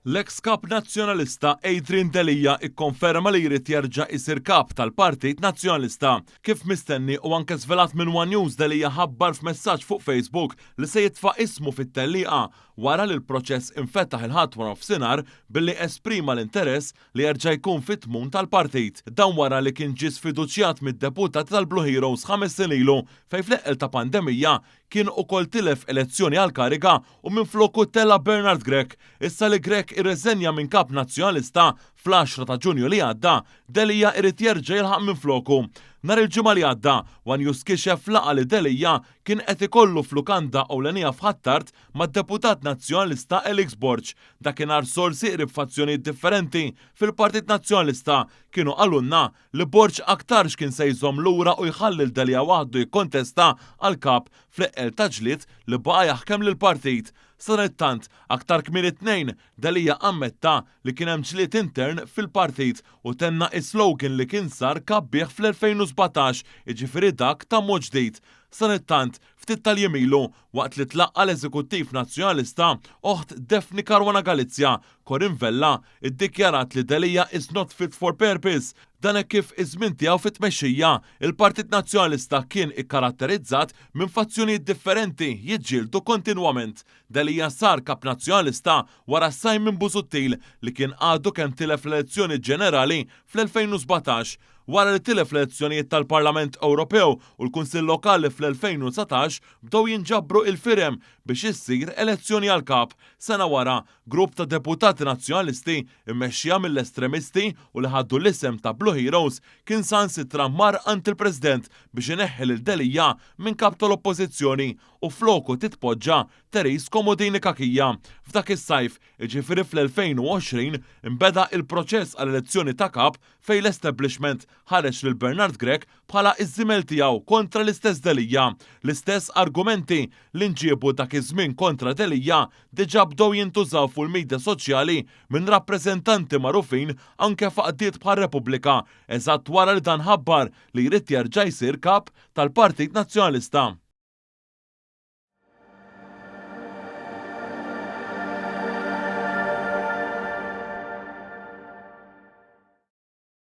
L-eks Kap Nazzjonalista Adrian Delia ikkonferma li jrid jerġa' jsir Kap tal-Partit Nazzjonalista. Kif mistenni u anke żvelat minn one News Delia ħabbar f'messaġġ fuq Facebook li se jitfa' ismu fit-tellieqa wara li l-proċess infetaħ il-Ħadd waranofsinhar billi esprima l-interess li jerġa' jkun fit-tmun tal-partit. Dan wara li kien ġie sfiduċjat mid-deputati tal-Blue Heroes ħames snin ilu fejn fl-eqqel ta' pandemija kien ukoll tilef elezzjoni għall-kariga u minfloku tela' Bernard Grech. Issa li Grech irreżenja minn Kap Nazzjonalista fl-10 ta' Ġunju li għadda, Delia irid jerġa' jilħaq minfloku. Nhar il-Ġimgħa li għadda, one News kixef laqgħa li Delia kien qed ikollu f'lukanda ewlenija f'Ħ'Attard mad-deputat Nazzjonalista Alex Borg. Dakinhar sorsi qrib fazzjonijiet differenti fil-Partit Nazzjonalista kienu qalulna li Borg aktarx kien se jżomm lura u jħalli lil Delia waħdu jikkontesta għal kap fl-eqqel ta' ġlied li baqa' jaħkem lill-partit. Sadanittant, aktar kmieni t-Tnejn, Delia ammetta li kien hemm ġlied intern fil-partit u tenna is-slogan li kien sar kap bih fl-2017, jiġifieri dak ta' mod ġdid. Sadanittant, ftit tal-jiem ilu, waqt li tlaqqa l-Eżekuttiv Nazzjonalista, oħt Daphne Caruana Galizia, Corinne Vella, iddikjarat li Delia is not fit for purpose. Dan hekk kif iż-żmien tiegħu fit-tmexxija, il-Partit Nazzjonalista kien ikkaratterizzat minn fazzjonijiet differenti jiġġieldu kontinwament. Delia sar kap nazzjonalista wara Simon Busuttil li kien għadu kemm tilef l-elezzjoni ġenerali fl-2017. Wara li tilef l-elezzjonijiet tal-Parlament Ewropew u l-Kunsill Lokali fl-2019 bdew jinġabru il-firem biex issir elezzjoni għal kap. Sena wara, grupp ta' deputati nazzjonalisti immexxija mill-estremisti u li ħaddu l-isem ta' Blue Heroes kien saħansitra mar għand il-President biex ineħħi lil Delia minn kap tal-Oppożizzjoni u floku titpoġġa Therese Comodini Cachia. F'dak is-sajf, jiġifieri fl-2020, imbeda il-proċess għall-elezzjoni ta' kap fejn l-establishment ħareġ lil Bernard Grech bħala iż-żimel tiegħu kontra l-istess Delia. L-istess argumenti li nġiebu dak iż-żmien kontra Delia diġà bdew jintużaw fuq il-medja soċjali minn rappreżentanti magħrufin anke f'għaqdiet bħal Repubblika, eżatt wara li dan ħabbar li jrid jerġa' jsir kap tal-Partit Nazzjonalista.